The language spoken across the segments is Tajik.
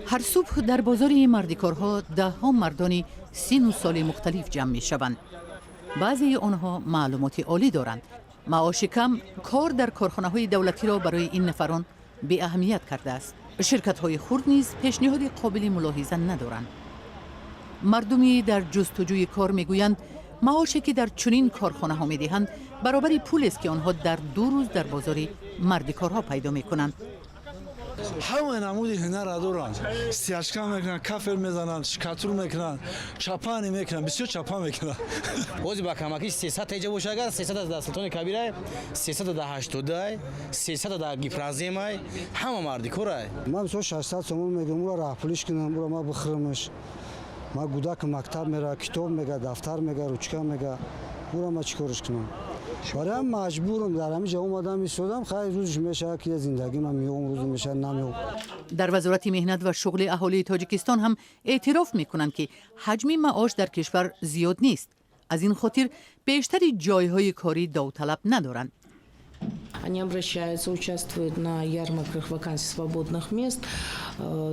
Ҳар субҳ дар бозори мардикорҳо даҳҳо мардони сину соли мухталиф ҷамъ мешаванд. Баъзеи онҳо маълумоти олӣ доранд. Маоши кам кор дар корхонаҳои давлатиро барои ин нафарон беаҳамият кардааст. Ширкатҳои хурд низ пешниҳоди қобили мулоҳиза надоранд. Мардуми дар ҷустуҷӯи кор мегӯянд, маоше, ки дар чунин корхонаҳо медиҳанд, баробари пулест, ки онҳо дар 2 рӯз дар бозори мардикорҳо пайдо мекунанд. Ҳамаи намуди ҳунарра доранд: стяжка мекунанд, кафел мезананд, штукатур мекунанд, чапани мекунанд, бисёр чапа мекунанд. Бози ба камакӣ 300 теҷа боша, агар 300 дар Султони Кабирай, 300 дар 80-ай, 300 дар Гипроземай, ҳама мардикорай. Ман мисол 600 сомон мегирам, ура раҳпулиш кунам, ура ма бихӯрамаш. Ма гудаки мактаб мера, китоб мега, дафтар мега, ручка мега, ура ма чӣ кориш кунам? Барои ҳам маҷбурам, дар ҳамин ҷо омадам, истодам. Хайр, рӯзш мешавад, ки зиндагӣ ман меём, рӯз мешавад, намеём. Дар Вазорати меҳнат ва шуғли аҳолии Тоҷикистон ҳам эътироф мекунанд, ки ҳаҷми маош дар кишвар зиёд нест. Аз ин хотир бештари ҷойҳои корӣ довталаб надоранд. Они обращаются, участвуют на ярмарках вакансий свободных мест.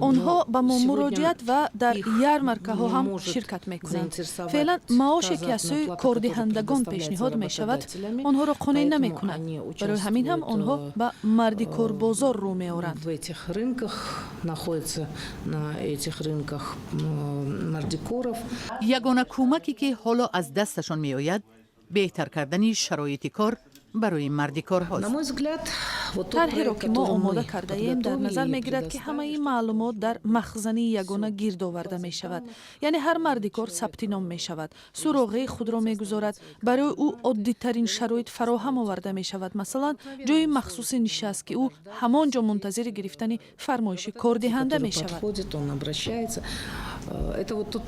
Онҳо ба мо муроҷиат ва дар ярмаркаҳо ҳам ширкат мекунанд. Феълан маоше, ки аз сӯи кордиҳандагон пешниҳод мешавад, онҳоро қонеъ намекунад. Барои ҳамин ҳам онҳо ба мардикорбозор рӯ меоранд. В этих рынках находятся, на этих рынках мардикоров. Ягона кӯмаке, ки ҳоло аз дасташон меояд, беҳтар кардани шароити кор барои мардикорҳост. Тарҳеро, ки мо омода кардаем, дар назар мегирад, ки ҳамаи маълумот дар махзани ягона гирд оварда мешавад. Яъне ҳар мардикор сабти ном мешавад, суроғаи худро мегузорад, барои ӯ оддитарин шароит фароҳам оварда мешавад, масалан, ҷои махсуси нишаст, ки ӯ ҳамон ҷо мунтазири гирифтани фармоиши кордиҳанда мешавад.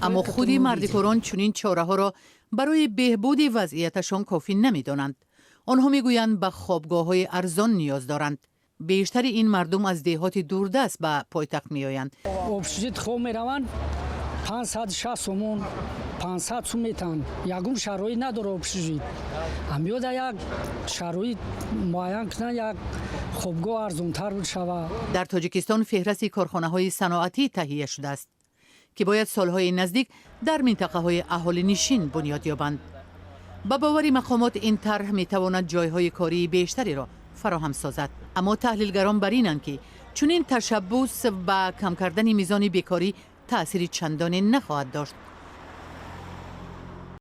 Аммо худи мардикорон чунин чораҳоро барои беҳбуди вазъияташон кофӣ намедонанд. Онҳо мегӯянд, ба хобгоҳҳои арзон ниёз доранд. Бештари ин мардум аз деҳоти дурдаст ба пойтахт меоянд. Общежит хоб мераванд, 560 сомон, 500 сум метаҳанд. Ягон шароит надора общежит. Ҳамёда як шароит муайян кунанд, як хобгоҳ арзонтар шава. Дар Тоҷикистон феҳрасти корхонаҳои саноатӣ таҳия шудааст, ки бояд солҳои наздик дар минтақаҳои аҳолинишин бунёд ёбанд. Ба бовари мақомот, ин тарҳ метавонад ҷойҳои кории бештареро фароҳам созад. Аммо таҳлилгарон бар инанд, ки чунин ташаббус ба кам кардани мизони бекорӣ таъсири чандоне нахоҳад дошт.